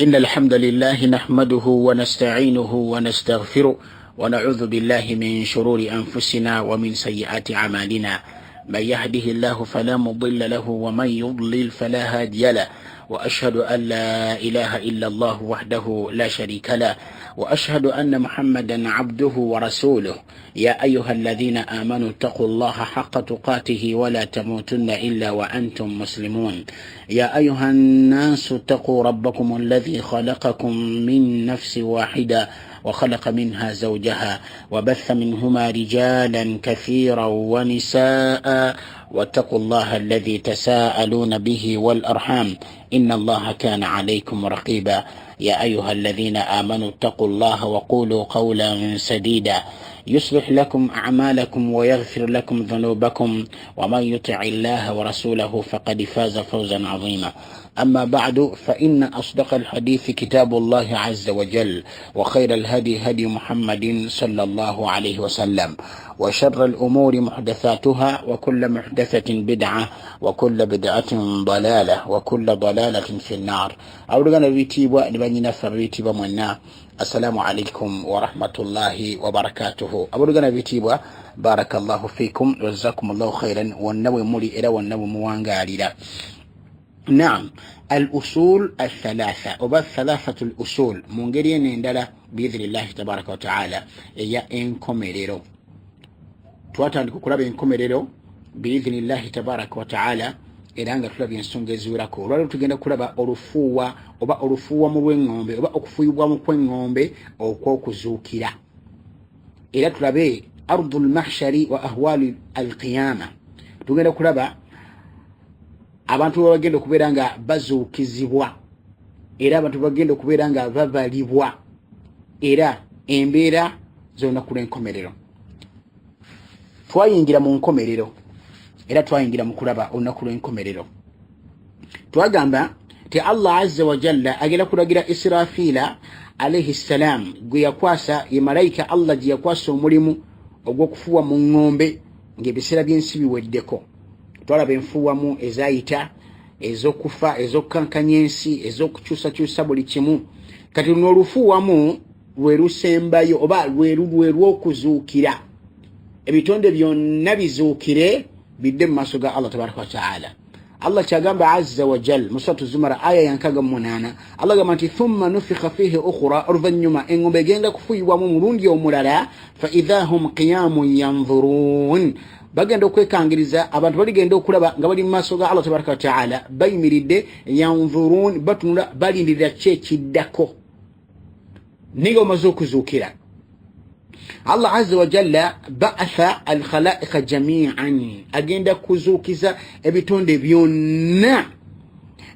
إن الحمد لله نحمده ونستعينه ونستغفره ونعوذ بالله من شرور أنفسنا ومن سيئات أعمالنا، من يهده الله فلا مضل له ومن يضلل فلا هادي له، وأشهد أن لا إله إلا الله وحده لا شريك له، وأشهد أن محمدا عبده ورسوله. يا أيها الذين آمنوا اتقوا الله حق تقاته ولا تموتن إلا وأنتم مسلمون. يا أيها الناس اتقوا ربكم الذي خلقكم من نفس واحدة وخلق منها زوجها وبث منهما رجالا كثيرا ونساء، واتقوا الله الذي تساءلون به والأرحام إن الله كان عليكم رقيبا. يا أيها الذين آمنوا اتقوا الله وقولوا قولا سديدا يصلح لكم أعمالكم ويغفر لكم ذنوبكم، ومن يطع الله ورسوله فقد فاز فوزا عظيما. أما بعد، فإن أصدق الحديث كتاب الله عز وجل، وخير الهدي هدي محمد صلى الله عليه وسلم، وشر الأمور محدثاتها، وكل محدثة بدعة، وكل بدعة ضلالة، وكل ضلالة في النار. Abooluganda bitiibwa ne bannyinaffe ab'ebitiibwa mwenna, assalamu alaikum warahmatullahi wabarakatuhu. Abooluganda bitiibwa, barakallahu fikum wajazakum llahu khairan wonna bwe muli era wonna bwe muwangaalira. Naam, al usul althalatha oba thalathatu l usul mu ngeri eno endala biidhinillahi tabaraka wataala eya enkomerero. Twatandika okulaba enkomerero biidhinillahi tabaraka wataala era nga tulabye ensonga eziwerako. Olwaliro tugenda kulaba olufuuwa oba olufuuwamu lw'eŋŋombe oba okufuuyibwamu kw'eŋŋombe okw'okuzuukira, era tulabe ardu lmahshari wa ahwali alqiyama. Tugenda kulaba abantu bwe bagenda okubeera nga bazuukizibwa, era abantu bagenda okubeera nga babalibwa, era embeera z'olunaku lw'enkomerero. Twayingira mu nkomerero era twayingira mu kulaba olunaku lw'enkomerero. Twagamba ti Allah azza wajalla agenda kulagira Israfiila alaihi ssalam, gwe yakwasa, ye malayika Allah gye yakwasa omulimu ogw'okufuuwa mu ŋŋombe ng'ebiseera by'ensi biweddeko. Twalaba enfuuwamu ezayita, ez'okufa, ez'okukankanya ensi, ez'okukyusakyusa buli kimu. Kati luno olufuuwamu lwe lusembayo oba lwe lw'okuzuukira, ebitonde byonna bizuukire bidde mu maaso ga Allah tabaraka wataala. Allah kyagamba azza wajal mu Suratu Zumara, aya ya 68, Allah gamba nti thumma nufikha fihi ukhra, oluvannyuma eŋŋombe egenda kufuuyibwamu mulundi omulala, fa idha hum qiyamun yanzurun, bagenda okwekangiriza abantu baligenda okulaba nga bali mu maaso ga Allah tabaraka wataala bayimiridde, yanzurun, batunula, balindirira ki ekiddako. Naye nga bamaze okuzuukira, Allah azza wajalla ba'atha alkhalaika jamian, agenda kuzuukiza ebitonde byonna.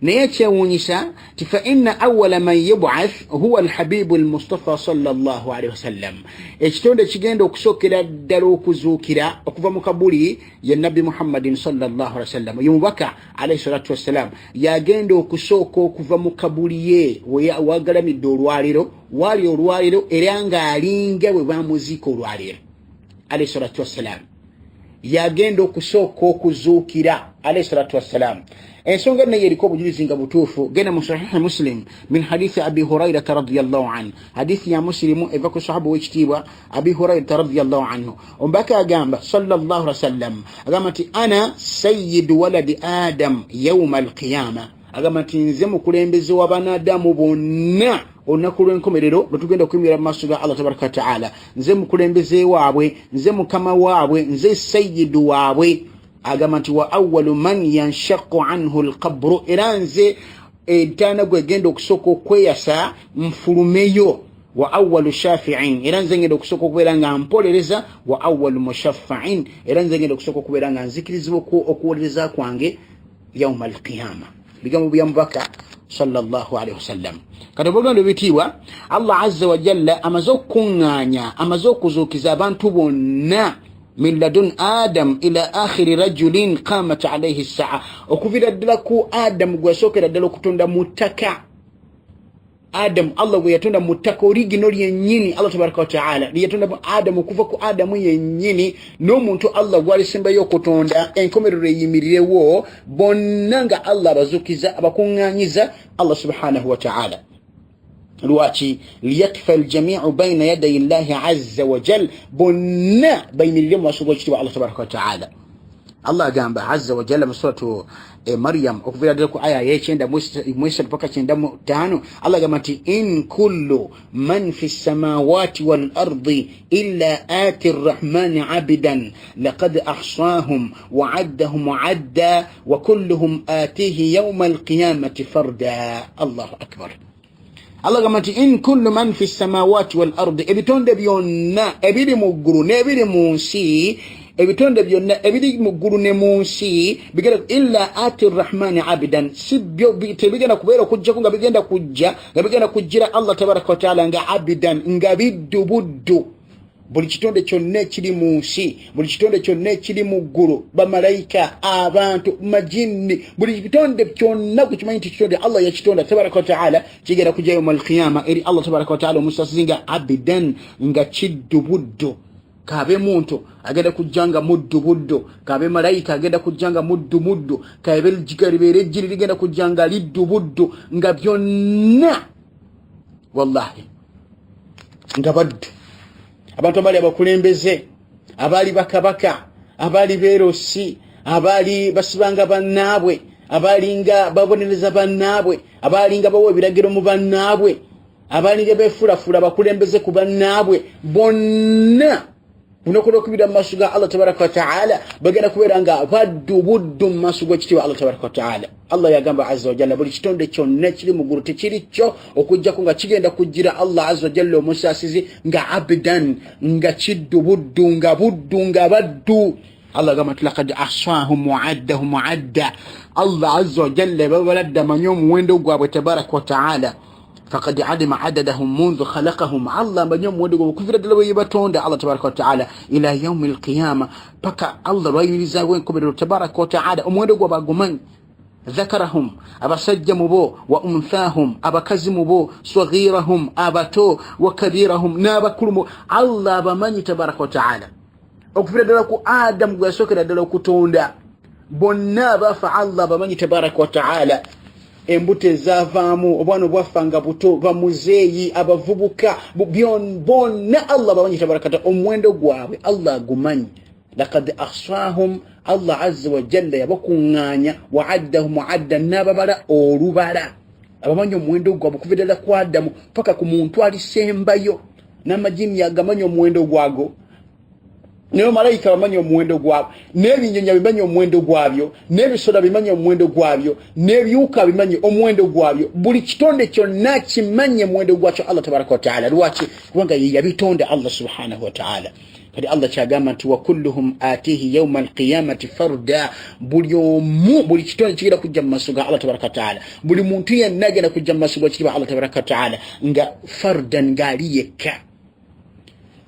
Naye ekyewuunyisa ti fa inna awala man yubath huwa alhabibu almustafa sallallahu alaihi wasallam. Ekitonde kigenda okusookera ddala okuzuukira okuva mu kabuli ye Nabbi Muhammadin sallallahu alaihi wasallam, ye mubaka alaihi salatu wassalam, yagenda okusooka okuva mu kabuli ye wagalamidde olwaliro, waali olwaliro era ng'alinga bwe bamuziika olwaliro. Alaihi salatu wassalam yagenda okusooka okuzuukira, alaihi salatu wassalam. Ensonga eno yeriko obujulizi nga butuufu. Genda mu Sahihi Muslim min hadithi Abi Hurairata radiallahu anhu, hadithi ya Musilimu eva ku sahaba w'ekitiibwa Abi Hurairata radiallahu anhu. Omubaka agamba sallallahu alaihi wasallam, agamba nti ana sayidu waladi Adam yauma alqiyama, agamba nti nze mukulembeze w'abanadamu bonna olunaku lw'enkomerero lwe tugenda okuyimirira mu maaso ga Allah tabaraka wataala. Nze mukulembeze waabwe, nze mukama waabwe, nze sayidu waabwe. Agamba nti wa awalu man yanshaqu anhu lqabru, era nze entaana gwegenda okusooka okweyasa nfulumeyo, wa awalu shafiin, era nze ngenda okusooka okubeera nga mpolereza, wa awalu mushafain, era nze ngenda okusooka okubeera nga nzikirizibwa okuwolereza kwange yauma alqiyama. Bigambo bya mubaka sallallahu alaihi wasallam. Kati obuganda ebitiibwa, Allah azza wajalla amaze okukuŋŋaanya, amaze okuzuukiza abantu bonna min ladun Adam ila akhiri rajulin qamat alaihi saa, okuvira ddala ku Adamu gwe yasookera ddala okutonda mu ttaka. Adamu Allah gwe yatonda mu ttaka origino lyennyini, Allah tabaraka wataala lyeyatonda mu Adamu, okuva ku Adamu yennyini n'omuntu Allah gwalisembayo okutonda, enkomerero eyimirirewo, bonna nga Allah abazukiza, abakuŋŋaanyiza Allah subhanahu wataala. Lwaki? Liyakifa aljamiu baina yadai llahi azza wajal, bonna bayimirire mu maaso g'ekitiibwa Allah tabaraka wataala. Allah agamba azza wajalla mu suratu Maryam, okuviira ddala ku aya y'ekyenda mu 3 paka 95, Allah agamba nti in kullu man fi samawati wal ardi illa ati rrahmani abidan laqad ahsahum wa addahum adda wa kulluhum atihi yauma alqiyamati farda. Allahu akbar! Allah agamba nti in kullu man fi samawati wal ardi, ebitonde byonna ebiri mu ggulu n'ebiri mu nsi, ebitonde byonna ebiri mu ggulu ne mu nsi bigenda illa ati rrahmani abidan, si byo tebigenda kubeera okujjako nga bigenda kujja, nga bigenda kujjira Allah tabaraka wataala nga abidan, nga biddu buddu. Buli kitonde kyonna ekiri mu nsi, buli kitonde kyonna ekiri mu ggulu, bamalayika, abantu, majinni, buli kitonde kyonna kukimanyi nti kitonde Allah yakitonda tabaraka wataala, kigenda kujja yauma alqiyama eri Allah tabaraka wataala omusasizi nga abidan, nga kiddu buddu. Kabe muntu agenda kujja nga muddu buddu, kabe malayika agenda kujja nga muddu muddu, kabe libeere ejjiri ligenda kujja nga liddu buddu, nga byonna wallahi nga baddu. Abantu abaali abakulembeze, abaali bakabaka, abaali beerosi, abaali basibanga bannaabwe, abaalinga babonereza bannaabwe, abaalinga bawa ebiragiro mu bannaabwe, abaalinga beefuulafuula abakulembeze ku bannaabwe, bonna lunaku lwokubira mu maaso ga Allah tabaraka wataala bagenda kubeera nga baddu buddu mu maaso g'ekitiibwa Allah tabaraka wataala. Allah yagamba azza wajalla, buli kitonde kyonna ekiri mu ggulu tekiri kyo okujjako nga kigenda kujjira Allah azza wajalla omusaasizi nga abidan, nga kiddu buddu, nga buddu, nga baddu. Allah agamba nti lakad ahsahum waaddahum adda, Allah azza wajalla babaladde, amanyi omuwendo gwabwe tabaraka wataala. Fakad alima adadahum mundhu khalakahum, Allah amanyi omuwendo gwabwe okuvira ddala bwe yebatonda Allah tabaraka wataala ila yaumi alqiyama, paka Allah lwayimirizaawo enkomerero tabaraka wataala, omuwendo gwabwe agumanyi. Dhakarahum, abasajja mubo, wa unthahum, abakazi mubo, saghirahum, abato, wa kabirahum, n'abakulu mu Allah abamanyi tabaraka wataala. Okuvira ddala ku Adamu gwe yasookera ddala okutonda, bonna abafa Allah abamanyi tabaraka wataala. Embuto ezavaamu, obwana obwaffa nga buto, bamuzeeyi, abavubuka, bonna Allah abamanyi tabaraka wataala. Omuwendo gwabwe Allah agumanyi. Lakad ahsahum, Allah azza wajalla yabakuŋŋaanya, wa addahum adda, n'ababala olubala. Abamanyi omuwendo gwabwe okuva ddala ku Adamu paka ku muntu alisembayo. N'amajini agamanyi omuwendo gwago, naye malayika bamanyi omuwendo gwabwe, n'ebinyonyi bimanyi omuwendo gwabyo, n'ebisolo bimanyi omuwendo gwabyo, n'ebiwuka bimanyi omuwendo gwabyo. Buli kitonde kyonna kimanye omuwendo gwakyo Allah tabaraka wataala. Lwaki? Kubanga ye yabitonda Allah subhanahu wataala. Kati Allah kyagamba nti wakulluhum atihi yauma alqiyamati farda, buli omu, buli kitonde kigenda kujja mu maaso ga Allah tabaraka wataala. Buli muntu yenna agenda kujja mu maaso g'ekitiibwa Allah tabaraka wataala nga fardan, ng'ali yekka.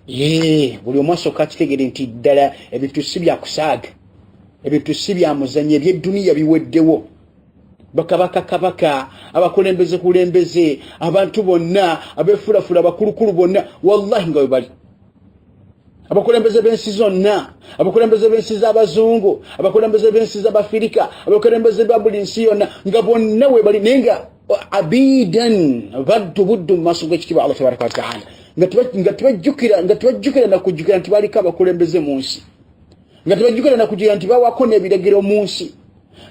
Ye buli omu asooka akitegere nti ddala ebintu si byakusaaga, ebintu si bya muzanyo, ebyedduniya biweddewo. Bakabaka kabaka, abakulembeze kulembeze, abantu bonna abefuulafula abakulukulu bonna, wallahi nga we bali, abakulembeze b'ensi zonna, abakulembeze b'ensi z'abazungu, abakulembeze b'ensi z'abafirika, abakulembeze ba buli nsi yonna, nga bonna we bali, naye nga abidan, baddu buddu mu maaso g'ekitiibwa Allah tabaraka wataala, nga tebajjukira nakujjukira nti baliko abakulembeze mu nsi, nga tebajjukira nakujjukira nti bawako n'ebiragiro mu nsi,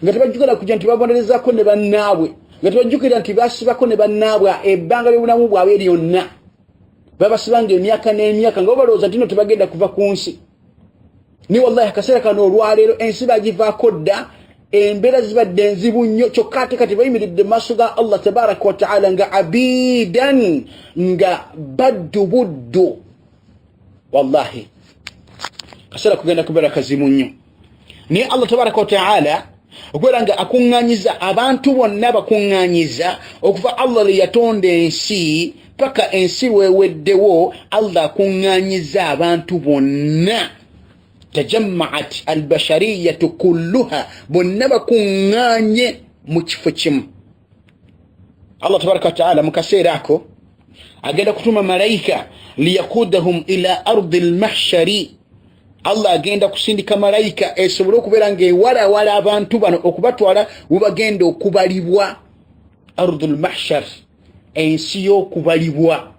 nga tebajjukira nakujjukira nti babonerezako ne bannaabwe, nga tebajjukira nti basibako ne bannaabwe ebbanga ly'obulamu bwabwe lyonna, babasibanga emyaka n'emyaka nga balowooza nti no tebagenda kuva ku nsi. Ni wallahi akaseera kano olwaleero ensi bagivaako dda, embeera zibadde enzibu nnyo, kyokka ate kati bayimiridde mu maaso ga Allah tabaraka wataala nga abidan, nga baddu buddu. Wallahi kaseera kugenda kubeera kazibu nnyo, naye Allah tabaraka wataala okubeera nga akuŋŋanyiza abantu bonna, bakuŋŋanyiza okuva Allah lwe yatonda ensi paka ensi lweweddewo. Allah akuŋŋanyiza abantu bonna, tajammaat albashariyatu kulluha, bonna bakuŋŋanye mu kifo kimu. Allah tabaraka wataala mu kaseera ako agenda kutuma malayika liyakudahum ila ardi lmahshari. Allah agenda kusindika malayika esobole okubeera ngaewalawala abantu bano okubatwala webagenda okubalibwa, ardu lmahshar. Ensi y'okubalibwa,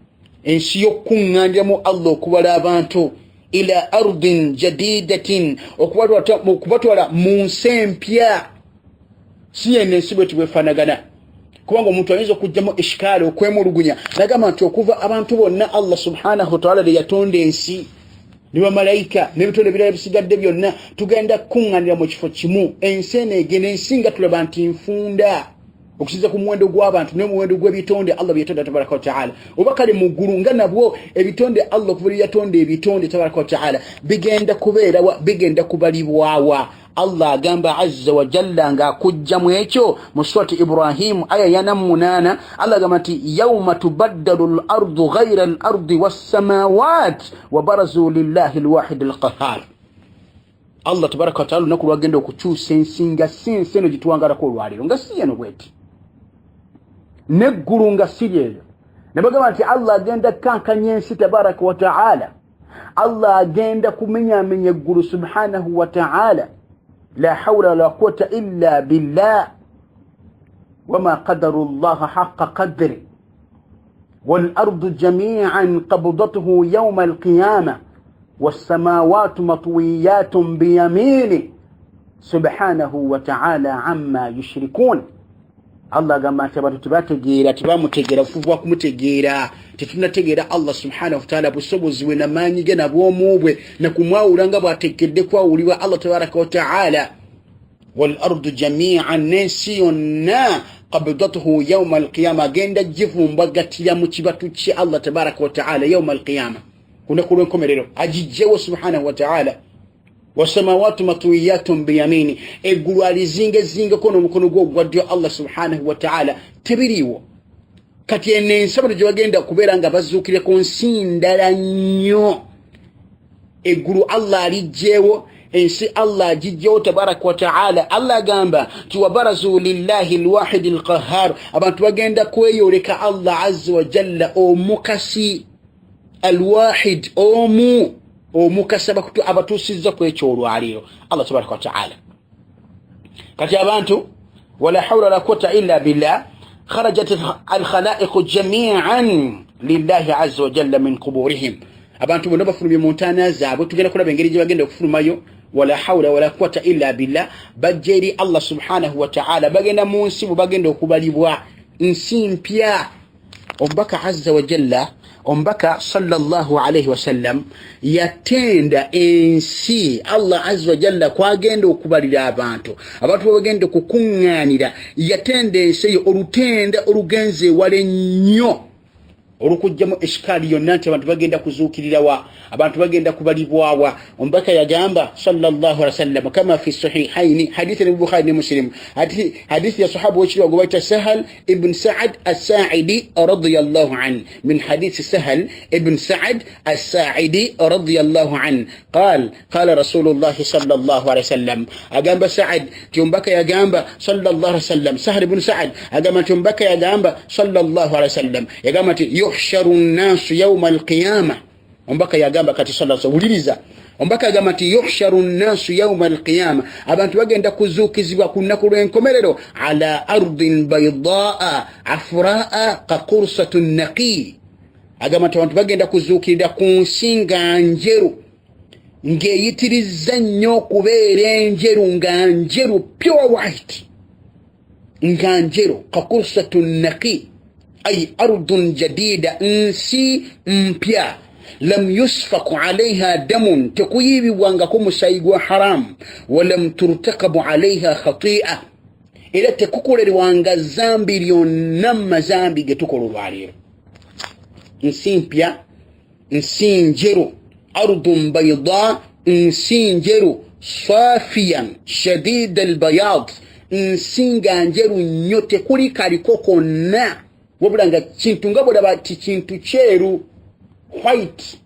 ensi y'okukuŋŋaaniramu Allah okubala abantu, ila ardin jadidatin, okubatwala mu nsi empya. Si yeno ensi bweti bwefaanagana, kubanga omuntu ayinza okugjamu eshikaali, okwemulugunya, nagamba nti okuva abantu bonna Allah subhanahu wataala lye yatonda ensi ne bamalayika n'ebitonde ebirala bisigadde byonna, tugenda kukuŋŋanira mu kifo kimu. Ensi eno egenda, ensi nga tulaba nti nfunda okusinza ku muwendo gw'abantu n'omuwendo gw'ebitonde Allah byeyatonda tabaraka wataala, oba kale mu ggulu nga nabwo ebitonde Allah okuva lyeyatonda ebitonde tabaraka wataala bigenda kubeerawa, bigenda kubalibwawa? Allah agamba azza wa jalla ng'akujjamu ekyo mu surati Ibrahimu aya yana munaana, Allah agamba nti yauma tubaddalu l ardu ghaira l ardi wassamawat wa barazu lillahi lwahidi lqahar. Allah tabaraka wataala olunaku lwagenda okukyusa ensi nga si ensi eno gituwangalako olwaleero, nga si eno bweti, neggulu nga si lyeyo, ne bagamba nti Allah agenda kukankanya ensi tabaraka wataala, Allah agenda kumenyamenya eggulu subhanahu wataala. La haula wala quwata illa billah. Wama qadaru llaha haqa qadri walardu jamian qabdatuhu yauma alqiyama wassamawatu matwiyatun biyamini subhanahu wataala amma yushrikun. Allah agamba nti abantu tebategeera, tebamutegeera bufuvu bwa kumutegeera. Tetunategeera Allah subhanahu wataala, busobozi bwe namaanyi ge nabwomu bwe nakumwawula nga bwatekedde kwawulibwa Allah tabaraka wataala. Walardu jamian, n'ensi yonna, qabdatuhu yauma alqiyama, agenda givumbagatira mu kibatu kye Allah tabaraka wataala yauma alqiyama, kunaku lw'enkomerero agijjewo subhanahu wataala. Wasamawatu matwiyatun biyamini, eggulu alizingezingeko n'omukono gwe ogwa ddyo Allah subhanahu wataala. Tebiriiwo kati eno ensi abantu gye bagenda kubeera nga bazuukire ku nsi ndala nnyo. Eggulu Allah alijjeewo, ensi Allah agijjewo tabaraka wataala. Allah agamba nti wabarazu lillahi lwahidi lqahar, abantu bagenda kweyoleka Allah azza wajalla omukasi, alwahid, omu, omukasi abatuusizza ku ekyo olwaleero Allah tabaraka wataala. Kati abantu, wala haula wala quwata illa billah, kharajat alkhalaiqu jamian lillahi azza wajalla min quburihim, abantu bonna bafulumye mu ntaana zaabwe. Tugenda kulaba engeri gye bagenda okufulumayo. Wala haula wala quwata illa billah, bajja eri Allah subhanahu wataala, bagenda mu nsi bwe bagenda okubalibwa, nsi mpya. Omubaka azza wajalla, omubaka sallallahu alaihi wasallam yatenda ensi Allah azza wajalla kwagenda okubalira abantu, abantu bwebagenda okukuŋŋaanira. Yatenda ensi eyo olutenda olugenza ewala ennyo, olukugjamu eshikaali yonna nti abantu bagenda kuzuukirirawa, abantu bagenda kubalibwawa. Omubaka yagamba sallallahu alaihi wasallam, kama fi sahihaini, hadithi ne Bukhari ne Muslim, hadithi ya sahaba wekiriwa gwe bayita Sahal ibn Saad Assaidi radiyallahu an, min hadithi Sahal ibn Saad Assaidi radiyallahu an qal qala rasulullahi sallallahu alaihi wasallam, agamba Saad nti omubaka yagamba sallallahu alaihi wasallam, Sahal ibn Saad agamba nti omubaka yagamba sallallahu alaihi wasallam, yagamba nti yuhsharu nnasu yauma alqiyama. Omubaka yagamba kati sallallahu, wuliriza, omubaka yagamba nti yuhsharu nnasu yauma alqiyama, abantu bagenda kuzuukizibwa ku nnaku lw'enkomerero, ala ardin baidaa afraa kakursatu naqi. Agamba nti abantu bagenda kuzuukirira ku nsi nga njeru, ng'eyitirizza nnyo okubeera enjeru, nga njeru, pure white, nga njeru, kakursatu naqi, ay ardun jadida, nsi mpya, lam yusfaku alaiha damun, tekuyiibibwangako musayi gwa haramu, walam turtakabu alaiha khatia, era tekukolerwanga zambi lyonna mu mazambi ge tukola olwaleero. Nsi mpya, nsi njeru, ardun baida, nsi njeru, safiyan shadida albayad, nsi nga njeru nnyo, tekuli kaliko konna, wabula nga kintu nga bwolaba ti kintu kyeru, white,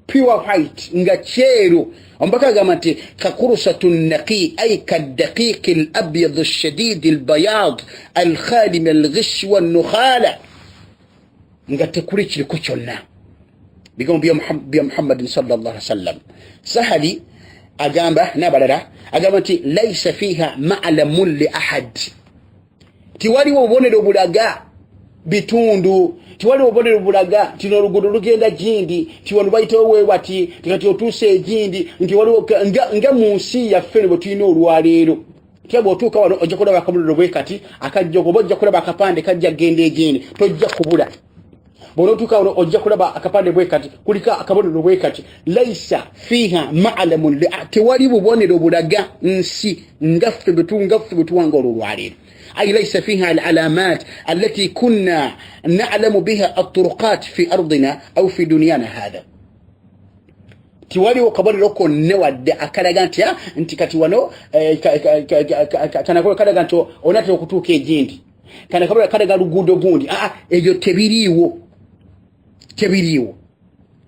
pure white, nga kyeru. Omubaka agamba nti kakurusatu naqi, ay kaddaqiqi al abyad alshadid albayad alkhali min alghish wannukhala, nga tekuli kiriko kyonna. Bigambo bya Muhammadin sallallahu alaihi wasallam. Sahali agamba n'abalala, agamba nti laisa fiha malamun li ahad, tiwaliwo obubonero bulaga Bitundu tiwaliwo bubonero bulaga nti noluguudo lugenda gindi, nti wano bayitawo wewati, nti kati otuuse egindi, nti waliwo nga mu nsi yaffe ne bwe tulina olwaleero. Tya bw'otuuka wano ojja kulaba akabonero bwe kati akajja, oba ojja kulaba akapande kajja kgenda egindi, tojja kubula. Bw'onootuuka wano ojja kulaba akapande bwe kati, kuliko akabonero bwe kati. Laisa fiiha malamun, tewali bubonero bulaga nsi nga ffe bwe tuwanga olwo olwaleero. Ay laisa fiha alalamat allati kunna nalamu biha alturuqat fi ardina au fi duniyana hatha. Tiwaliwo kabonero konna wadde akalaga nti nti kati wano kalaga nti onatera okutuuka egindi, kana kabonero kalaga luguudo gundi. Aa, ebyo tebiriiwo, tebiriiwo.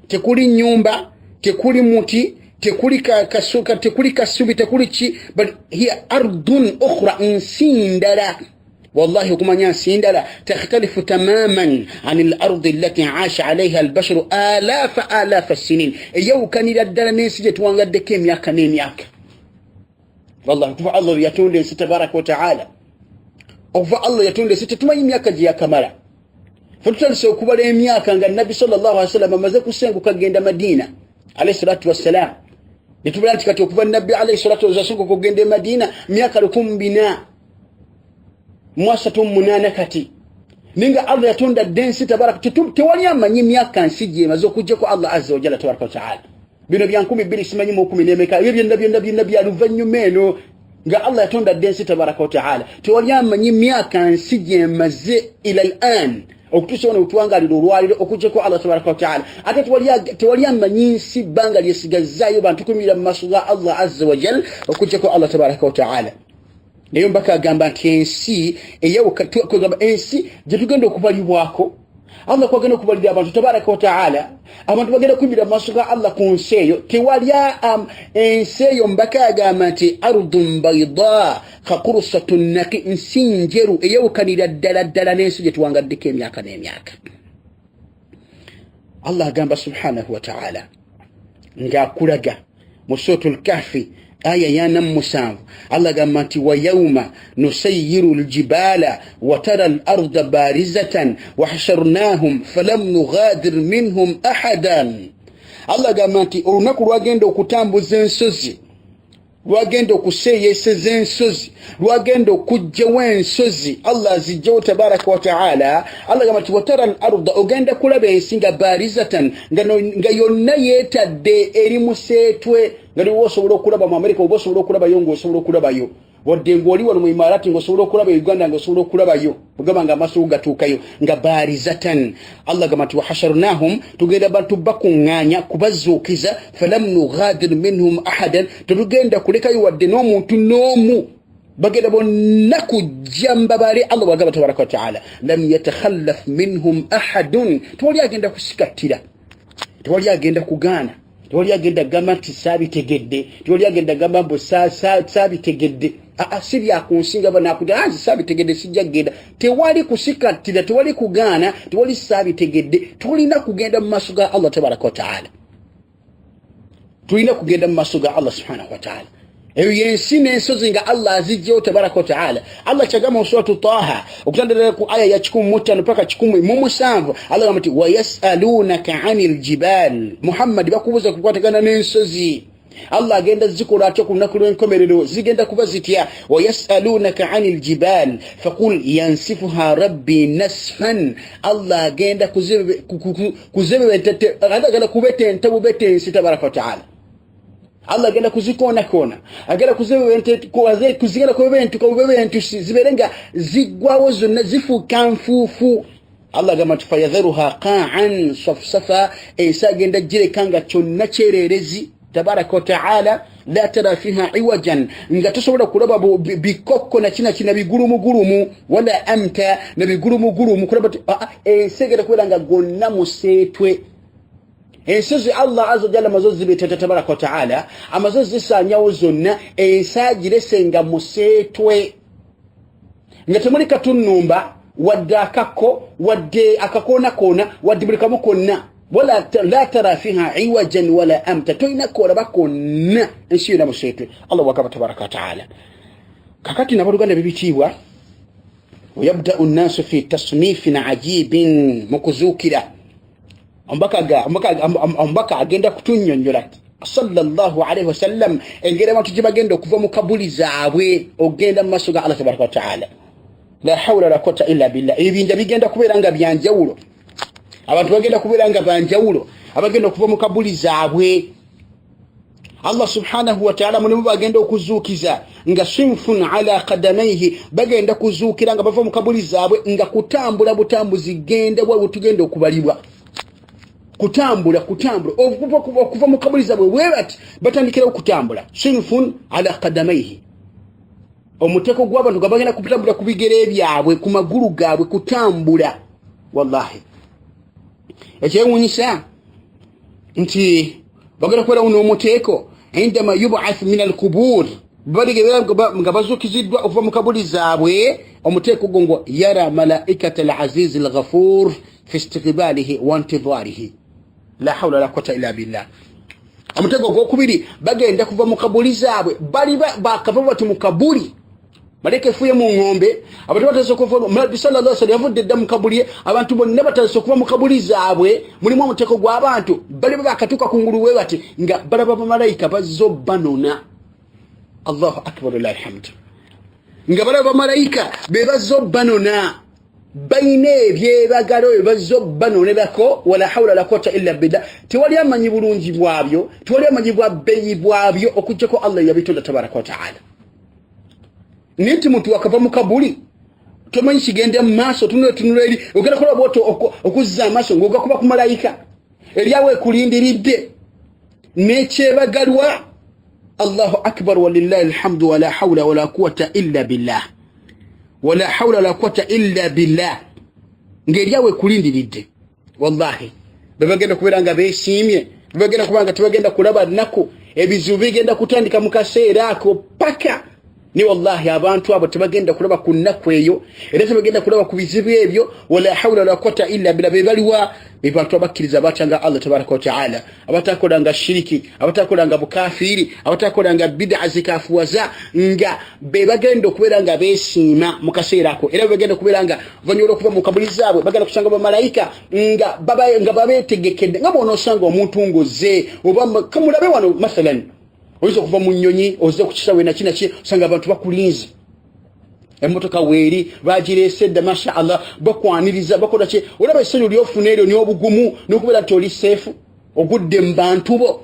Tekuli nyumba, tekuli muti, tekuli kasuka, tekuli kasubi, tekuli ki, but hiya ardun ukhra, nsi ndala. Wallahi okumanya nsi ndala, takhtalifu tamaman an al ardi allati asha alaiha albasharu alafa alafa sinin, eyawukanira ddala n'ensi gye tuwangaddeko emyaka n'emyaka. Wallahi okuva Allah yatonda ensi tabaraka wataala, okuva Allah yatonda ensi, tetumanyi myaka gye yakamala. Fe tutandise okubala emyaka nga Nabbi sallallahu alaihi wasallam amaze kusenguka genda Madina alayhi salatu wassalam, netubala nti kati okuva Nabbi alayhi salatu wasallam okugenda e Madina myaka 1438 kati, ninga Allah yatonda dda ensi tabaraka, tewali amanyi myaka nsi gyemaze okujjako Allah azza wajalla tabaraka wataala. Bino bya 2000 simanyi mu kumi n'emeka, ebyo byonna byonna byonna bya luvannyuma eno nga Allah yatonda dda ensi tabaraka wataala. Tewali amanyi myaka nsi gyemaze ila al an okutuusa wano wetuwangalira olwaliro okujjako Allah tabaraka wataala. Ate tewali amanyi nsi bbanga lyesigazaayo bantu kuyimirira mu maaso ga Allah azza wajal okujjako Allah tabaraka wataala. Naye omubaka agamba nti ensi eyawukagamba ensi gye tugenda okubalibwako, Allah kwagenda okubalira abantu tabaraka wataala, abantu bagenda kuyimirira mu maaso ga Allah ku nsi eyo. Tewali ensi eyo, mbaka agamba nti ardun baida kakurusatu naki, nsi njeru eyawukanira ddala ddala n'ensi gye tuwangaddeko emyaka n'emyaka. Allah agamba subhanahu wataala ng'akulaga mu Suratu Lkahfi aya yana 7, Allah agamba nti wa yauma nusayiru ljibala watara al arda barizatan wahasharnahum falam nughadir minhum ahadan. Allah agamba nti olunaku lwagenda okutambuza ensozi, lwagenda okuseeyeseza ensozi, lwagenda okugjawo ensozi, Allah azijjawo tabaraka wataala. Allah agamba nti watara al arda, ogenda kulaba ensi nga barizatan, nga yonna yeetadde eri museetwe, nga niwoba osobola okulaba mu Amerika, oba osobola okulabayo, ngaosobola okulabayo wadde ngaoli wano mu Imarati, ngaosobola okulaba e Uganda, ngaosobola okulabayo, ogamba nga amaaso gatuukayo, nga barizatan. Allah gamba nti wahasharnahum, tugenda bantu bakuŋŋaanya kubazuukiza, falam nughadir minhum ahadan, tetugenda kulekayo wadde n'omuntu n'omu, bagenda bonna kujja mbabale. Allah bwagamba tabaraka wataala lam yatakhallaf minhum ahadun, tewali agenda kusikattira, tewali agenda kugaana, tewali agenda gamba nti saabitegedde, tewali agenda gamba mbu saabitegedde. Aa, si byakunsinga banakuta nzi saabitegedde, sijja kugenda. Tewali kusikattira, tewali kugaana, tewali saabitegedde. Tulina kugenda mu maaso ga Allah tabaraka wataala, tulina kugenda mu maaso ga Allah subhanahu wataala. Eyo yensi n'ensozi nga Allah azijjawo tabaraka wataala. Allah kyagamba mu Suratu Taha okutandikira ku aya ya 105 paka 107, Allah gamba nti wayasalunaka ani ljibal, Muhammadi, bakubuuza kukwatagana n'ensozi, Allah agenda zikola atya ku lunaku lw'enkomerero, zigenda kuba zitya? Wayasalunaka ani ljibal faqul yansifuha rabbi nasfan, Allah agenda agenda kubetenta bubetensi tabaraka wataala. Allah agenda kuzikoonakona, agenda kuzigenda kubebentuka bubebentusi, zibeere nga ziggwawo zonna, zifuuka nfuufu. Allah agamba nti fayadharuha qaan safsafa, ensi agenda gireka nga kyonna kyererezi tabaraka wataala, la tara fiha iwajan, nga tosobola kulaba bikokko nakinakina bigulumugulumu, wala amta na bigulumugulumu kulaba. Ensi egenda kubeera nga gonna museetwe. Ensozi Allah azza wajalla amaze zibeteta tabaraka wataala, amaze zisaanyawo zonna, ensi agirese nga museetwe, nga temuli katunnumba wadde akakko wadde akakoonakoona wadde buli kamu konna. Wala la tara fiha iwajan wala amta, tolina kolaba konna, ensi yonna museetwe. Allah wagamba tabaraka wataala. Kakati nabaluganda bebitiibwa, Wayabdau nnaasu fi tasnifin ajibin, mu kuzuukira omubaka agenda kutunyonyola sallallahu alaihi wasallam engeri abantu gye bagenda okuva mu kabuli zaabwe okugenda mu maaso ga Allah tabaraka wataala. La hawula wala quwata illa billah. Ebibinja bigenda kubeera nga byanjawulo, abantu bagenda kubeera nga banjawulo abagenda okuva mu kabuli zaabwe. Allah subhanahu wataala mulimu bagenda okuzuukiza nga sinfun ala kadamaihi, bagenda kuzuukira nga bava mu kabuli zaabwe nga kutambula butambuzi genda wetugenda okubalibwa, kutambula kutambula okuva mu kabuli zaabwe bwe bati batandikirawo kutambula. Sinfun ala kadamaihi, omuteeko gw'abantu nga bagenda kutambula ku bigere byabwe, ku magulu gaabwe kutambula. Wallahi ekyewunyisa nti bagenda kubeerawo n'omuteeko indama yubathu min alkubur, nga bazuukiziddwa okuva mu kabuli zaabwe. Omuteeko gwo ngo yara malaikata alazizi alghafur fi istiqbalihi wa intidharihi. La hawla wala quwata illa billah. Omutego ogwokubiri, bagenda kuva mu kabuli zaabwe, bali bakava bati mu kabuli, malayika efuye mu ŋŋombe, abantu batandise okuva. Nabbi sallallahu alaihi wasallam yavudde dda mu kabuli ye, abantu bonna batandise okuva mu kabuli zaabwe. Mulimu omuteeko gw'abantu bali bakatuuka ku ngulu we bati nga balaba bamalayika bazze obbanona. Allahu akbar, lillahi alhamdu. Nga balaba bamalayika be bazze obbanona, balina ebyebagala oyo bazze obbanonerako. Wala hawula wala quwata illa billah. Tewali amanyi bulungi bwabyo, tewali amanyi bwa bbeeyi bwabyo okuggyako Allah yabitonda tabaraka wataala. Naye nti muntu wakava mu kabuli, tomanyi kigenda mu maaso, tunula tunula eri, ogenda kulaba bwotyo okuzza amaaso ng'ogakuba ku malayika eryawo ekulindiridde n'ekyebagalwa. Allahu akbar, walillahi alhamdu, wala hawula wala quwata illa billah, wala hawula wala quwata illa billah, ng'eryawo ekulindiridde. Wallahi bebagenda kubeera nga beesiimye, bebagenda kuba nga tebagenda kulaba nnaku. Ebizibu bigenda kutandika mu kaseera ako paka ne wallahi abantu abo tebagenda kulaba ku nnaku eyo, era tebagenda kulaba ku bizibu ebyo. Wala hawula wala quwata illa billah. Bebaliwa? Be bantu abakkiriza, abatyanga Allah tabaraka wataala, abatakolanga shiriki, abatakolanga bukafiiri, abatakolanga bida zikafuwaza, nga be bagenda okubeera nga beesiima mu kaseera ako. Era bebagenda okubeera nga oluvannyuma lw'okuva mu kabuli zaabwe bagenda kusanga bamalayika nga babeetegekedde, nga bw'onoosanga omuntu ng'ozze oba kamulabe wano mathalan, oyinza okuva mu nnyonyi ozze ku kisaawe naki naki, osanga abantu bakulinze, emmotoka weeri bagireese dda, masha Allah, bakwaniriza, bakola ki. Olaba essanyu lyofuna eryo n'obugumu n'okubeera nti oli seefu, ogudde mu bantu bo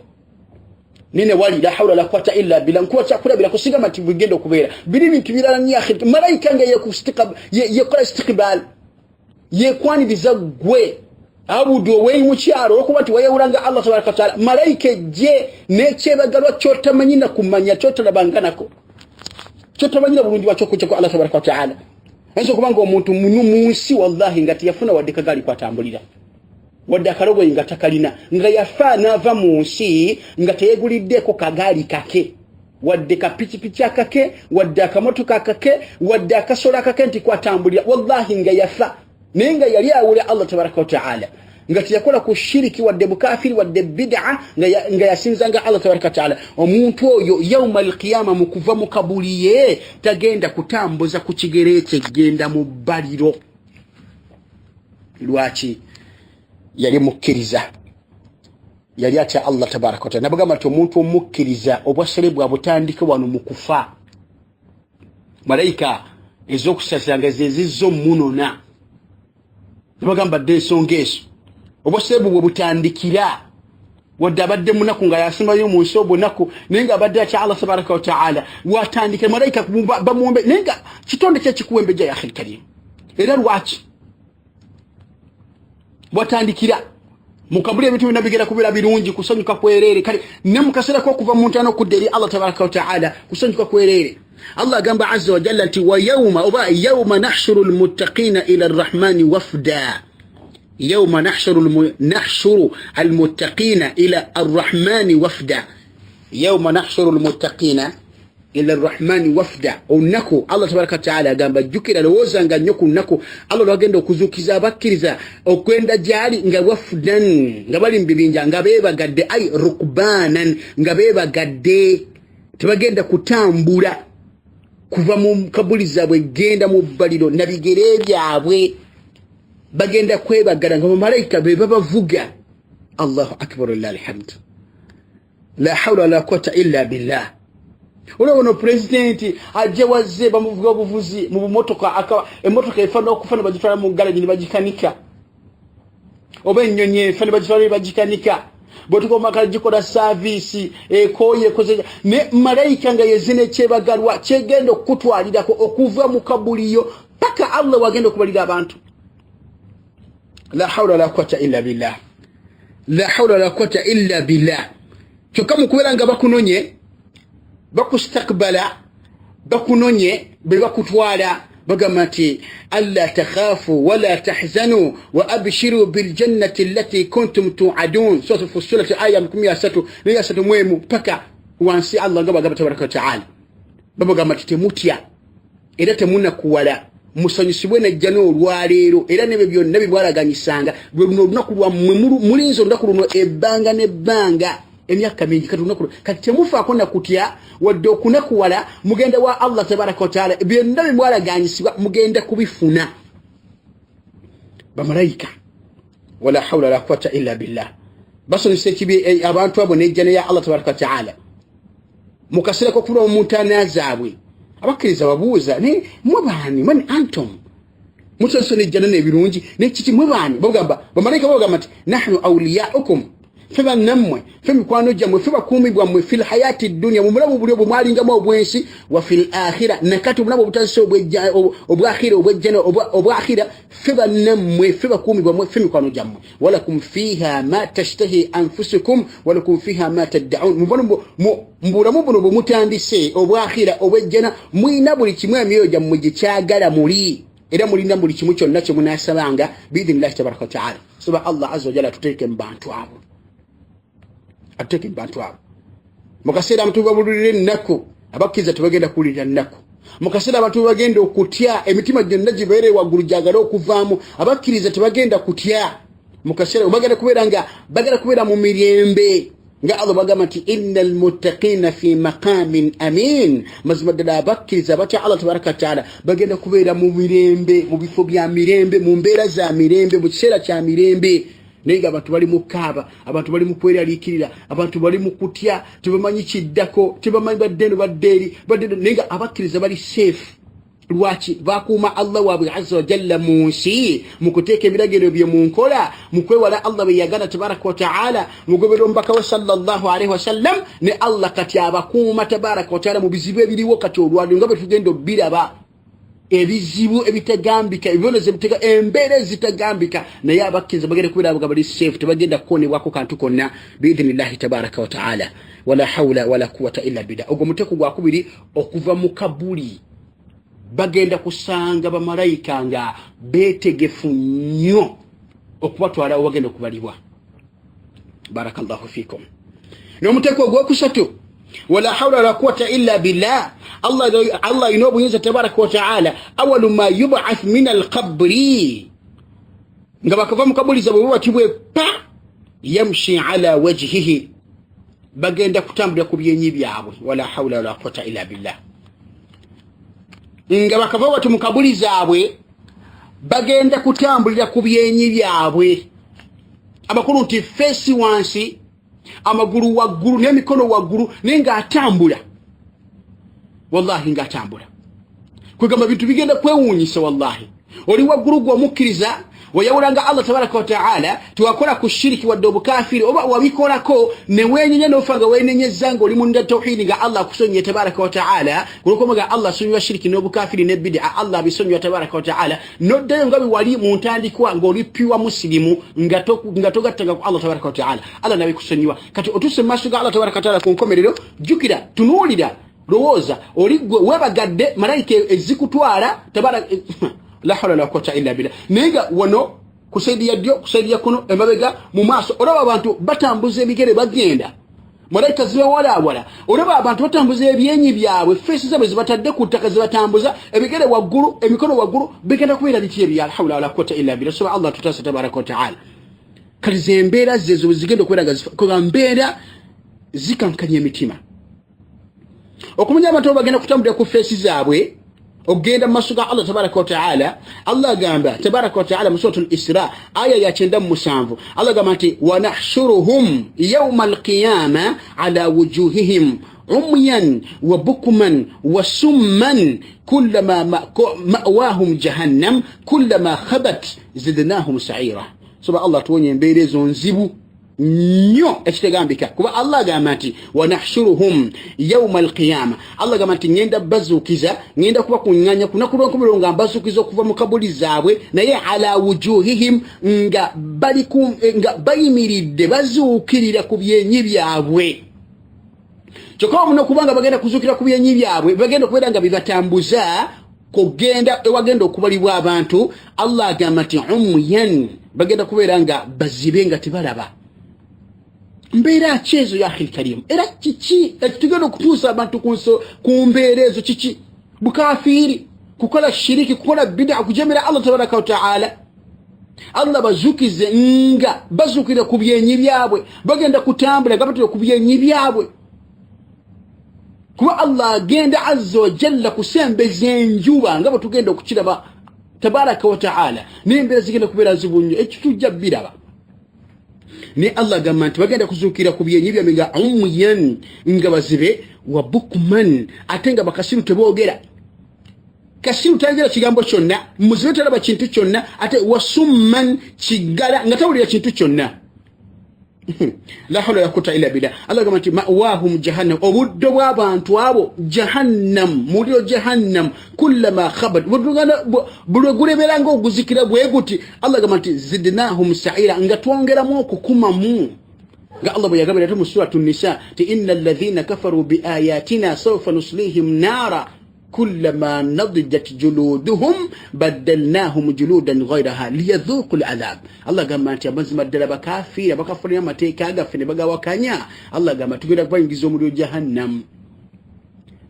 nene wali. La hawla la quwata illa billah. Nkuwa kyakulabira kusigamba nti bigenda okubeera biri bintu birala nnyo. Akhiri malayika nga yekola istiqbal, yekwaniriza gwe abudu oweyi mukyalo, olwokuba nti wayawulanga Allah tabaraka wataala. Malayika ejje n'ekyebagalwa kyotamanyi na kumanya, kyotalabanga nako, kyotamanyira bulungi bwakyo okujjako Allah tabaraka wataala. Ayinza okuba nga omuntu munu mu nsi wallahi nga teyafuna wadde kagaali kwatambulira, wadde akalogoyi nga takalina, nga yafa n'ava mu nsi nga teyeguliddeeko kagaali kake, wadde kapikipiki akake, wadde akamotoka akake, wadde akasolo akake nti kwatambulira. Wallahi nga yafa naye nga yali awulira Allah tabaraka wataala, nga teyakola ku shiriki, wadde bukafiri, wadde bid'a, nga yasinzanga Allah tabaraka wataala. Omuntu oyo yauma alqiyama mu kuva mu kabuli ye tagenda kutambuza ku kigere kye genda mu bbaliro. Lwaki? Yali mukkiriza, yali atya Allah tabaraka wataala. Nabagamba nti omuntu omukkiriza obwaserebwa butandike wano mu kufa, malayika ez'okusasira nga zezizza omunona. Nabagamba dde ensonga ezo, obwaserebu bwe butandikira, wadde abadde munaku nga yasimbayo mu nsi obunaku, naye nga abadde atya Allah tabaraka wataala, watandikira malayika bamuwembe. Naye nga kitonde kyekikuwembejja, ya akhil karim, era lwaki watandikira mukabuli? Ebintu byonna bigenda kubeera birungi, kusanyuka kwereere. Kale ne mu kaseera k'okuva mu ntaana okudda eri Allah tabaraka wataala, kusanyuka kwereere. Allah agamba azza wa jalla nti wa yauma oba yauma nahshuru lmuttaqina ila rrahmani wafda, yauma nahshuru almuttaqina ila arrahmani wafda, yauma nahshuru lmuttaqina ila rrahmani wafda. Olunaku Allah tabaraka wataala agamba, jjukira, lowoozanga nnyo ku lunaku Allah lwagenda okuzuukiza abakkiriza okwenda gyali nga wafdan, nga bali mu bibinja, nga beebagadde, ai rukbanan, nga beebagadde, tebagenda kutambula. Kuva mu kabuli zaabwe genda mu bbaliro na bigere byabwe, bagenda kwebagala nga bamalayika be babavuga. Allahu akbar, lillahi alhamdu, la hawla wala quwata illa billah. Olaba ono pulezidenti ajje wazze bamuvuga obuvuzi mu bumotoka, emmotoka efa n'okufa ne bagitwala mu galagi ne bagikanika, oba ennyonyi efa ne bagitwala ne bagikanika, bwetuka omaka gikola saaviisi ekooye ekoze. Ne malayika nga yezina ekyebagalwa kyegenda okukutwalirako okuva mu kabuliyo paka Allah wagenda okubalira abantu. La hawla wala quwata illa billah, la hawla wala quwata illa billah. Kyokka mu kubeera nga bakunonye, bakustakbala, bakunonye be bakutwala, bagamba nti alla takhafu wala tahzanu wa abshiru biljannati allati kuntum tuadun. Suratu Fussilat aya 31 paka wansi. Allah nga bagamba tabaraka wataala, babagamba nti temutya era temunakuwala, musanyusibwe nejjana olwaleero, era nebyo byonna bibwalaganyisanga lwe luno olunaku lwammwe. Mulinze olunaku luno ebbanga nebbanga, emyaka mingi. Kati olunaku kati temufaako nakutya wadde okunakuwala, mugenda wa Allah tabaraka wataala, byonna bimwalaganyisibwa mugenda kubifuna. Bamalayika, wala hawla wala quwata illa billah, basonyusa ekibi abantu abo nejjana ya Allah tabaraka wataala. Mu kaseera k'okuba mu ntaana zaabwe, abakkiriza babuuza, naye mwe baani? Man antum? Musonso nejjana n'ebirungi nekiki, mwe baani? Bagamba bamalayika, bagamba nti nahnu awliyaukum, ffe bannammwe, ffe mikwano gyammwe, ffe bakuumi bwammwe, fi lhayati dunia, mu bulamu buli obwo mwalingamu obwensi, wa fi lakhira, nakati obulamu obutazise obwakhira, obwejjana obwakhira, ffe bannammwe, ffe bakuumi bwammwe, ffe mikwano gyammwe. Walakum fiha ma tashtahi anfusukum walakum fiha ma taddaun. Mu bulamu buno bwe mutandise obwakhira obwejjana, mulina buli kimu emyoyo gyammwe gye kyagala muli, era mulina buli kimu kyonna kye munaasabanga biidhinillahi tabaraka wataala. Saba Allah azza wajalla atuteeke mu bantu abo, atuteeke mu bantu abo. Mu kaseera abantu babulirira ennaku, abakkiriza tebagenda kuwulirira nnaku. Mu kaseera abantu bagenda okutya, emitima gyonna gibeere waggulu gyagale okuvaamu, abakkiriza tebagenda kutya. Mu kaseera bagenda kubeera nga bagenda kubeera mu mirembe, nga Allah bagamba nti inna almuttaqina fi maqamin amin. Mazima ddala abakkiriza batya Allah tabaraka wataala bagenda kubeera mu mirembe, mu bifo bya mirembe, mu mbeera za mirembe, mu kiseera kya mirembe. Naye nga abantu bali mu kaaba, abantu bali mu kweraliikirira, abantu bali mu kutya, tebamanyi kiddako, tebamanyi badde eno badde eri badde eno. Naye nga abakkiriza bali safe. Lwaki? Bakuuma Allah waabwe azza wajalla mu nsi, mu kuteeka ebiragiro bye mu nkola, mu kwewala Allah bwe yagana tabaraka wataala, mugoberera omubaka we sallallahu alaihi wasallam. Ne Allah kati abakuuma tabaraka wataala mu bizibu ebiriwo kati olwaliro, nga bwe tugenda obiraba, ebizibu ebitagambika, ebibonezo ebitega, embeera ezitagambika. Naye abakkiriza bagenda kubeera nga bali safe, tebagenda kukonebwako kantu konna biidhinillahi tabaraka wataala. Wala haula wala quwata illa billah. Ogwo muteeko gwakubiri. Okuva mu kabuli bagenda kusanga bamalayika nga beetegefu nnyo okubatwala owagenda okubalibwa. Barakallahu fikum. N'omuteeko ogwokusatu, wala haula wala quwata illa billah, Allah alina obuyinza tabaraka wataala. Awalu ma yubath min alqabri, nga bakava mu kabuli zabwe bubatibwe pa yamshi ala wajhihi, bagenda kutambulira ku byenyi byabwe. Wala haula wala quwata illa billah. Nga bakava bati mu kabuli zaabwe, bagenda kutambulira ku byenyi byabwe. Amakulu nti face wansi, amagulu waggulu n'emikono waggulu, naye ng'atambula, wallahi ng'atambula. Kwegamba bintu bigenda kwewuunyisa. Wallahi oli waggulu gwe omukkiriza wayawulanga Allah tabaraka wataala, tewakola ku shiriki wadde obukafiri, oba wabikolako neweenyenya nofa nga wenenyeza nga oli munda tauhidi, nga Allah akusonyiye tabaraka wataala. Kulwokuba Allah asonyiwa shiriki n'obukafiri ne bidia, Allah abisonyiwa tabaraka wataala, noddayo nga bwe mu ntandikwa ng'oli pure musilimu, nga togattanga ku Allah tabaraka wataala, Allah nabikusonyiwa. Kati otuuse mu maaso ga Allah tabaraka wataala ku nkomerero, jjukira, tunuulira, lowooza, oli gwe webagadde malayika ezikutwala tabara, la hawla wala quwwata illa billah. Naye nga wano ku side ya ddyo, ku side ya kkono, emabega, mu maaso, olaba abantu batambuza ebigere bagenda, malayika zibawalaawala. Olaba abantu batambuza ebyenyi byabwe, face zaabwe zibatadde ku ttaka, zibatambuza ebigere waggulu, emikono waggulu. Bigenda kubeera biki ebyo? La hawla wala quwwata illa billah. Soba Allah tutasa tabaraka wataala. Kati zembeera zezo zigenda okubeera nga mbeera zikankanya emitima. Okumanya abantu abo bagenda kutambulira ku feesi zaabwe okugenda mu maaso ga Allah tabaraka wataala. Allah agamba tabaraka wataala mu surat l-Isra, aya ya 97, Allah agamba nti wanahshuruhum yauma alqiyama ala wujuhihim umyan wa bukman wa summan kullama ma'wahum jahannam kullama khabat zidnahum sa'ira. Soba Allah tuwonye embeera ezo nzibu nnyo ekitegambika, kuba Allah agamba nti wanahshuruhum yauma alqiyama. Allah agamba nti ngenda bazuukiza, ngenda kubakuŋŋanya ku lunaku lw'enkomerero nga mbazuukiza okuva mu kabuli zaabwe, naye ala wujuhihim, nga bali nga bayimiridde, bazuukirira ku byenyi byabwe. Kyokka wamu n'okuba nga bagenda kuzuukira ku byenyi byabwe, bagenda okubeera nga bibatambuza kugenda ewagenda okubalibwa abantu. Allah agamba nti umyan, bagenda kubeera nga bazibe, nga tebalaba. Mbeera ki ezo, ya akhil karim? Era kiki ekitugenda okutuusa abantu ku mbeera ezo? Kiki? Bukafiiri, kukola shiriki, kukola bida, kujemera Allah tabaraka wataala. Allah bazukize nga bazukira ku byenyi byabwe, bagenda kutambula nga batula ku byenyi byabwe, kuba Allah agenda azza wajalla kusembeza enjuba nga bwe tugenda okukiraba tabaraka wataala, n'embeera zigenda kubeera nzibu nnyo. Ekyo tujja biraba. Ne Allah agamba nti bagenda kuzuukira ku byenyi byabwe nga umyan, nga bazibe, wa bukman, ate nga bakasiru, teboogera. Kasiru tayogera kigambo kyonna, muzibe talaba kintu kyonna, ate wasumman, kiggala nga tawulira kintu kyonna. La hawla wala quwwata illa billah. Allah agamba nti ma'wahum jahannam, obuddo bw'abantu abo jahannam, muliro jahannam. Kullama khabat, buli gulebera nga oguzikira bwe guti, Allah agamba nti zidnahum sa'ira, nga twongeramu okukumamu, nga Allah bwe yagambira ate mu suratu Nisa ti inna alladhina kafaru biayatina sawfa nuslihim nara kullama nadijat juluduhum baddalnahum juludan ghairaha liyadhuku ladhab. Allah agamba nti amazima ddala bakafiiri abakafunira amateeka gaffe ne bagawakanya, Allah agamba tugenda kubayingiza omuliro jahannamu,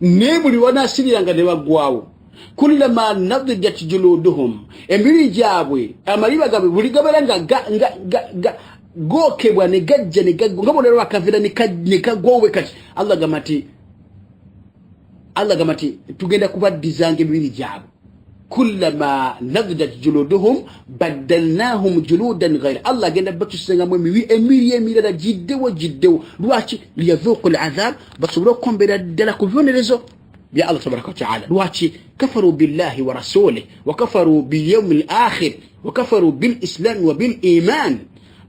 naye buli wanasiriranga ne baggwawo. Kullama nadijat juluduhum, emibiri gyabwe, amaliba gaabwe buli gabeera nga gookebwa ne gajja ne gaggwa, nga bona bakavira ne kagwowe. Kati Allah gamba nti tugenda kubaddizanga emibiri gyabwe. Kullama nadijat juluduhum baddalnahum juludan ghaira, Allah agenda batusengamu emibiri emirala giddewo giddewo. Lwaki? Liyadhuku ladhab, basobole okukombera ddala ku bibonerezo bya Allah tabaraka wataala. Lwaki? Kafaru billahi wa rasulih wa kafaru biyaumi l akhir wa kafaru bilislami wa biliman,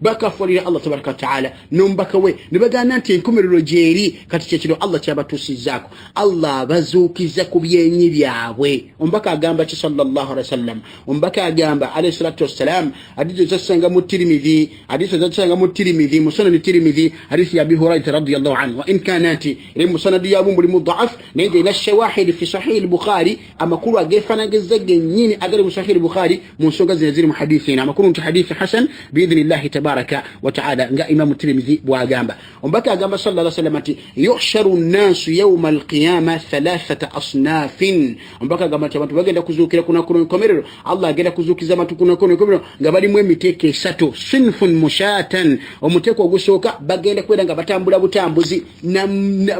bakafulira Allah tabaraka wataala n'omubaka we, ne bagaana nti enkomerero gyeri. Kati kyekino Allah kyabatuusizaako, Allah abazuukiza ku byenyi byabwe. Omubaka agamba ki sallallahu alaihi wasallam? Omubaka agamba alaihi salatu wassalam, hadithi ezasanga mu Tirimidhi, hadithi ezasanga mu Tirimidhi, mu Sunani Tirimidhi, hadithi ya Abi Hurairata radiyallahu anhu, wa in kana nti eri mu sanadi yabu mulimu daaf, naye nga erina shawahidi fi Sahihi Bukhari, amakulu ageefanageza gennyini agali mu Sahihi Bukhari mu nsonga zino ziri mu hadithi eno. Amakulu nti hadithi hasan biidhinillahi tabaraka wataala, nga Imamu Tirimidhi bwagamba. Omubaka agamba sallallahu alaihi wasallam nti yuhsharu nnaasu yauma alqiyama thalathata asnafin. Omubaka agamba nti abantu bagenda kuzuukira ku lunaku lw'enkomerero, Allah agenda kuzuukiza abantu ku lunaku lw'enkomerero nga balimu emiteeko esatu. Sinfun mushatan, omuteeko ogusooka bagenda kubeera nga batambula butambuzi na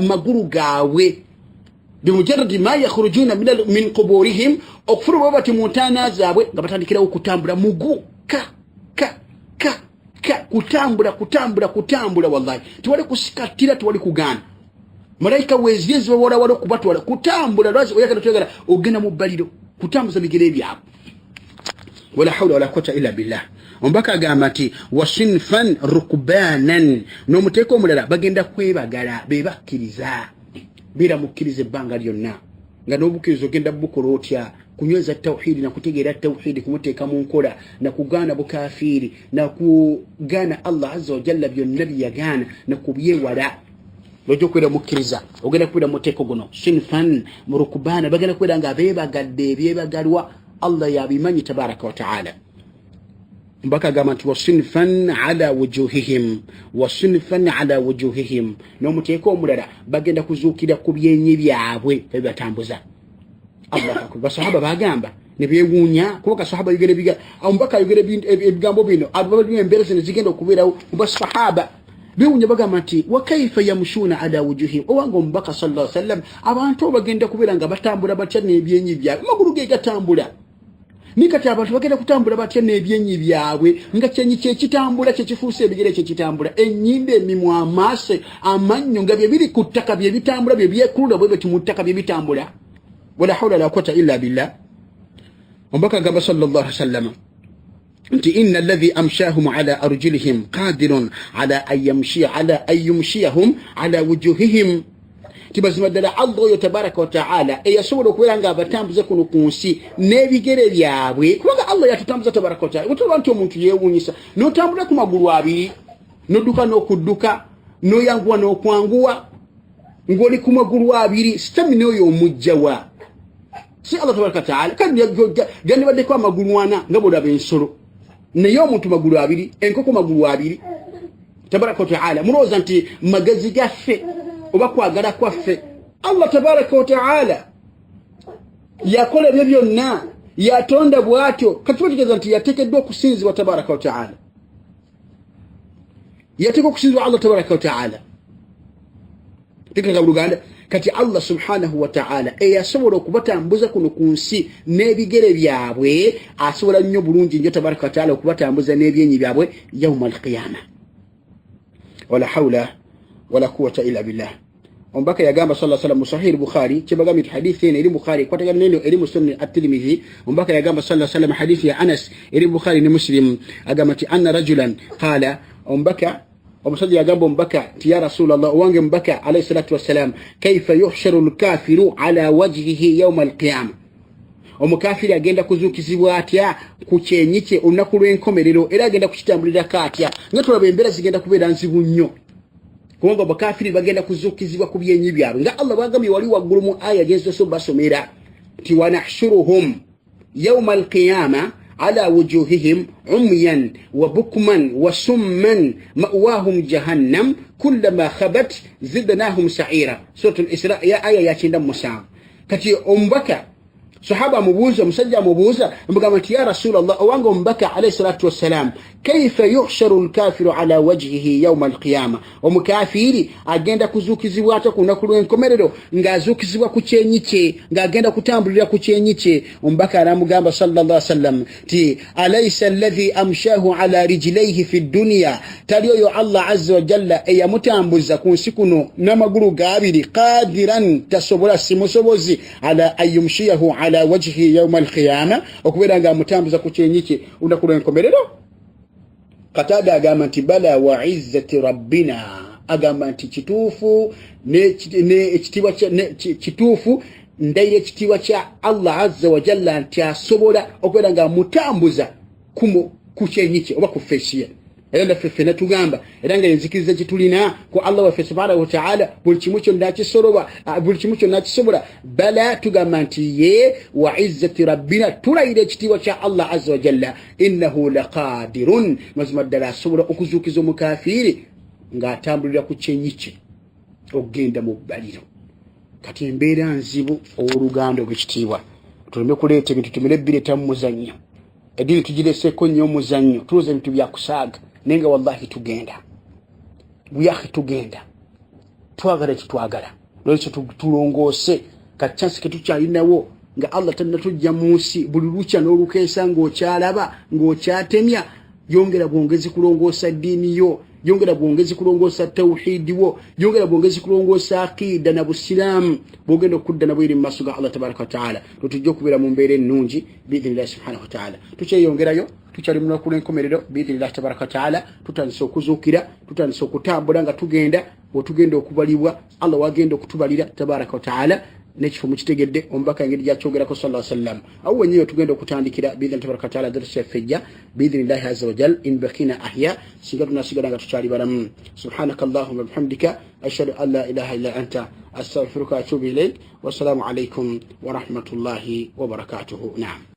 magulu gaabwe, bimujaradi ma yakhrujuna min quburihim, okufuluma bati mu ntaana zaabwe nga batandikirawo kutambula mugu ka ka ka ka, kutambula kutambula kutambula. Wallahi tewali kusikatira, tewali kugaana malayika weziye zibawalawala okubatwala, kutambula. Lwazi oyagala toyagala ogenda mu bbaliro kutambuza bigere byabwe. Wala hawla wala quwata illa billah. Omubaka agamba nti wasinfan rukbanan, n'omuteeka omulala bagenda kwebagala, be bakkiriza. Beera mukkiriza ebbanga lyonna, nga n'obukkiriza ogenda bukola otya? Kunyweza tawhidi nakutegeera tawhidi, kumuteeka mu nkola, nakugaana bukafiiri, nakugaana Allah azza wajalla byonna byeyagaana, nakubyewala. Lojja okubeera mukkiriza, ogenda kubeera muteeko guno sinfan murukubana, bagenda kubeera nga beebagadde ebyebagalwa, Allah yabimanyi tabaraka wataala. Mbaka agamba nti wasinfan ala wujuhihim, wasinfan ala wujuhihim, n'omuteeko omulala bagenda kuzuukira ku byenyi byabwe ebibatambuza. Allahu akbar! Basahaba bagamba ne beewuunya, kuba kasahaba ayogera omubaka ayogera ebigambo bino, embeera zino zigenda okubeerawo mu basahaba. Bewunya, bagamba nti, "Wakaifa yamushuuna ala wujuhihim?" Owange omubaka salla sallam, abantu abo bagenda kubeera nga batambula batya n'ebyenyi byabwe? Amagulu ge gatambula, naye kati abantu bagenda kutambula batya n'ebyenyi byabwe, nga kyenyi kyekitambula, kyekifuusa ebigere, kyekitambula, ennyimba, emimwa, amaaso, amannyo, nga bye biri ku ttaka, bye bitambula, bye byekulula bwe beti mu ttaka, bye bitambula? Wala haula la quwata illa billah. Omubaka agamba sallallahu alaihi wasallam nti, "Inna alladhi amshahum ala arjulihim qadirun ala an yumshiyahum ala wujuhihim." Ti mazima ddala Allah oyo tabaraka wataala eyasobola okubeera nga abatambuze kuno ku nsi n'ebigere byabwe, kubanga Allah yatutambuza tabaraka wataala. Wetulaba nti omuntu yeewuunyisa, n'otambula ku magulu abiri, n'odduka n'okudduka, n'oyanguwa n'okwanguwa ng'oli ku magulu abiri, stamina oyo omugjawa? Si Allah tabaraka wataala? Kandi gandibaddeko amagulu ana nga bwolaba ensolo, naye omuntu magulu abiri, enkoko magulu abiri. Tabaraka wataala, mulowooza nti magezi gaffe oba kwagala kwaffe? Allah tabaraka wataala yakola ebyo byonna, yatonda bwatyo. Kati bategeeza nti yateekeddwa okusinzibwa tabaraka wataala, yateekwa okusinzibwa Allah tabaraka wataala. Tekeka buluganda. Kati Allah subhanahu wataala eyasobola okubatambuza kuno ku nsi n'ebigere byabwe, asobola nnyo bulungi nnyo tabaraka wataala okubatambuza n'ebyenyi byabwe yauma alqiyama. Wala haula wala quwata illa billah. Omubaka yagamba sala salam mu Sahih Bukhari, kyebagambye nti hadithi eno eri Bukhari, ekwatagana neno eri mu Sunan At-Tirmidhi. Omubaka yagamba sala salam, hadithi ya Anas eri Bukhari ne Muslim, agamba nti, anna rajulan qala, omubaka, omusajja yagamba omubaka nti, "Ya Rasulallah," owange mubaka alaihi salatu wassalam, "kaifa yuhsharu lkafiru ala wajhihi yauma alqiyama?" Omukafiri agenda kuzuukizibwa atya ku kyenyi kye olunaku lw'enkomerero, era agenda kukitambulirako atya, nga tulaba embeera zigenda kubeera nzibu nnyo, kubanga abakafiri bagenda kuzuukizibwa ku byenyi byabwe, nga Allah bwagambye wali waggulu mu aya gyensoose basomera nti, "Wanahshuruhum yauma alqiyama ala wujuhihim umyan wa bukman wa summan ma'wahum jahannam kullama khabat zidnahum sa'ira." Surat Al-Isra ya aya ya 97. Kati omubaka, sahaba amubuuza, omusajja amubuuza, amugamba nti, "Ya Rasulallah," owange omubaka alaihi salatu wassalam, "kaifa yuhsharu lkafiru ala wajhihi yauma alqiyama?" Omukafiiri agenda kuzuukizibwa atya ku lunaku lw'enkomerero ng'azuukizibwa ku kyenyi kye, ng'agenda kutambulira ku kyenyi kye? Omubaka anamugamba sallallahu sallam ti, "Alaisa alladhi amshahu ala rijilaihi fi dduniya?" Tali oyo Allah azza wajalla eyamutambuza ku nsi kuno n'amagulu gaabiri, qadiran, tasobola, si musobozi, ala an yumshiyahu ala wajhihi yauma alqiyama, okubeera nga amutambuza ku kyenyi kye olunaku lw'enkomerero? Katada agamba nti, "Bala wa izzati rabbina." Agamba nti, "Kituufu, ekitiibwa kituufu, ndayira ekitiibwa kya Allah azza wajalla nti asobola okubeera nga amutambuza ku kyenyi kye oba ku face ye." Era naffe ffena tugamba, era nga enzikiriza gyetulina ku Allah waffe subhanahu wataala, buli kimu kyonna kisoroba, buli kimu kyonna kisobola. Bala, tugamba nti ye, wa izzati rabbina, tulayira ekitiibwa kya Allah azza wajalla, innahu laqadirun, mazima ddala asobola okuzuukiza omukafiiri ng'atambulira ku kyenyi kye okugenda mu bbaliro. Kati embeera nzibu, owooluganda ogwekitiibwa. Tuleme kuleeta ebintu, tumire bireeta mu muzannyo. Eddiini tugireseeko nnyo omuzannyo, tulowooza ebintu byakusaaga, naye nga wallahi tugenda buyahi, tugenda twagala kitwagala. Lwekyo tulongoose ka chance ketukyalinawo nga Allah tannatujja mu nsi. Buli lukya n'olukeesa ng'okyalaba, ng'okyatemya, yongera bwongezi kulongoosa ddiini yo, yongera bwongezi kulongoosa tawhidi wo, yongera bwongezi kulongoosa aqida na busiraamu bwogenda okudda nabwo eri mu maaso ga Allah tabaraka wataala. Lwetujja okubeera mu mbeera ennungi biidhinillahi subhanahu wataala. Tukyeyongerayo, tukyali mu lunaku lw'enkomerero biidhinillahi tabaraka wataala. Tutandise okuzuukira, tutandise okutambula nga tugenda wetugenda okubalibwa, Allah wagenda okutubalira tabaraka wataala. N'ekifo mukitegedde, omubaka engeri gyakyogerako salla sallam. Awo wenyewe tugenda okutandikira biidhini tabaraka wataala darusa yaffe ejja biidhinillahi azza wajal, in bakina ahya, singa tunasigala nga tukyali balamu. Subhanaka allahuma bihamdika, ashhadu an la ilaha illa anta, astaghfiruka atubu ilaik. Wassalamu alaikum warahmatullahi wabarakatuhu. Naam.